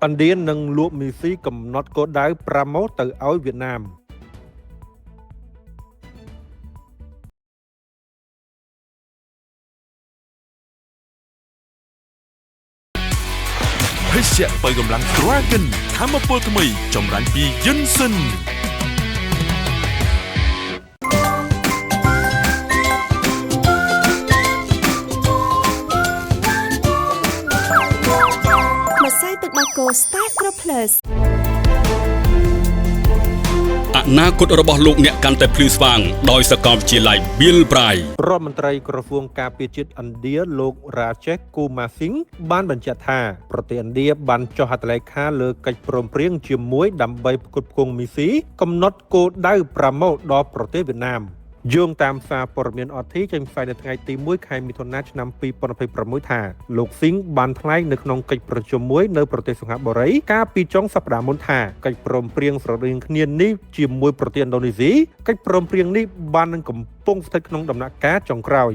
ឥណ្ឌានឹងលក់មីស៊ីកំណត់គោលដៅប្រាម៉ូទៅឲ្យវៀតណាម ភេសជ្ជៈបើកម្លាំង Dragon ធម្មពលថ្មីចម្រាញ់ពីយិនសិន ម្សៅទឹកដោះគោ Star Crop Plus អនាគតរបស់លោកអ្នកកាន់តែភ្លឺស្វាងដោយសាកលវិទ្យាល័យ Bill Bright រដ្ឋមន្ត្រីក្រសួងការពារជាតិឥណ្ឌាលោក រ៉ាចេស គូម៉ាស៊ីង បានបញ្ជាក់ថាប្រទេសឥណ្ឌាបានចុះហត្ថលេខាលើកិច្ចព្រមព្រៀងជាមួយដើម្បីផ្គត់ផ្គង់មីស៊ីកំណត់គោលដៅប្រាម៉ូដល់ប្រទេសវៀតណាមយោងតាមសារព័ត៌មានអធិចេញផ្សាយនៅថ្ងៃទី1ខែមិថុនាឆ្នាំ2026ថាលោកស៊ីងបានថ្លែងនៅក្នុងកិច្ចប្រជុំមួយនៅប្រទេសសិង្ហបុរីកាលពីចុងសប្តាហ៍មុនថាកិច្ចព្រមព្រៀងស្រដៀងគ្នានេះជាមួយប្រទេសឥណ្ឌូនេស៊ីកិច្ចព្រមព្រៀងនេះបាននឹងកំពុងស្ថិតក្នុងដំណាក់កាលចុងក្រោយ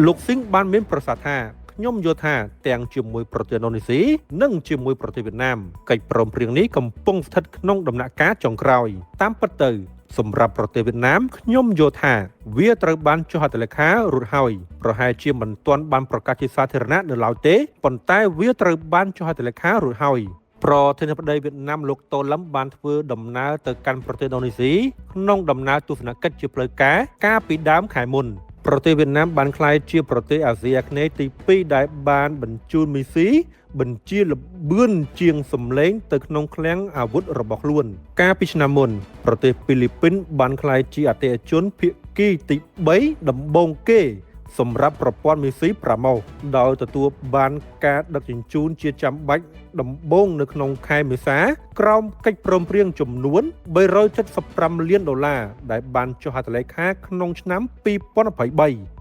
លោកស៊ីងបានមានប្រសាសន៍ថាខ្ញុំយល់ថាទាំងជាមួយប្រទេសឥណ្ឌូនេស៊ីនិងជាមួយប្រទេសវៀតណាមកិច្ចព្រមព្រៀងនេះកំពុងស្ថិតក្នុងដំណាក់កាលចុងក្រោយតាមពិតទៅសម្រាប់ប្រទេសវៀតណាមខ្ញុំយល់ថាវាត្រូវបានចុះហត្ថលេខារួចហើយប្រហែលជាមិនទាន់បានប្រកាសជាសាធារណៈនៅឡើយទេប៉ុន្តែវាត្រូវបានចុះហត្ថលេខារួចហើយប្រធានាធិបតីវៀតណាមលោកតូលឹមបានធ្វើដំណើរទៅកាន់ប្រទេសឥណ្ឌូនេស៊ីក្នុងដំណើរទស្សនកិច្ចជាផ្លូវការកាលពីដើមខែមុនប្រទេសវៀតណាមបានក្លាយជាប្រទេសអាស៊ីអាគ្នេយ៍ទី2ដែលបានបញ្ជូនមីស៊ីបញ្ជាល្បឿនជាងសម្លេងទៅក្នុងឃ្លាំងអាវុធរបស់ខ្លួនកាលពីឆ្នាំមុនប្រទេសហ្វីលីពីនបានក្លាយជាអតិថិជនភាគីទី3ដំបូងគេសម្រាប់ប្រព័ន្ធមីស៊ីប្រាម៉ូដោយទទួលបានការដឹកជញ្ជូនជាចាំបាច់ដំបូងនៅក្នុងខែមេសាក្រោមកិច្ចព្រមព្រៀងចំនួន375លានដុល្លារដែលបានចុះហត្ថលេខាក្នុងឆ្នាំ2023។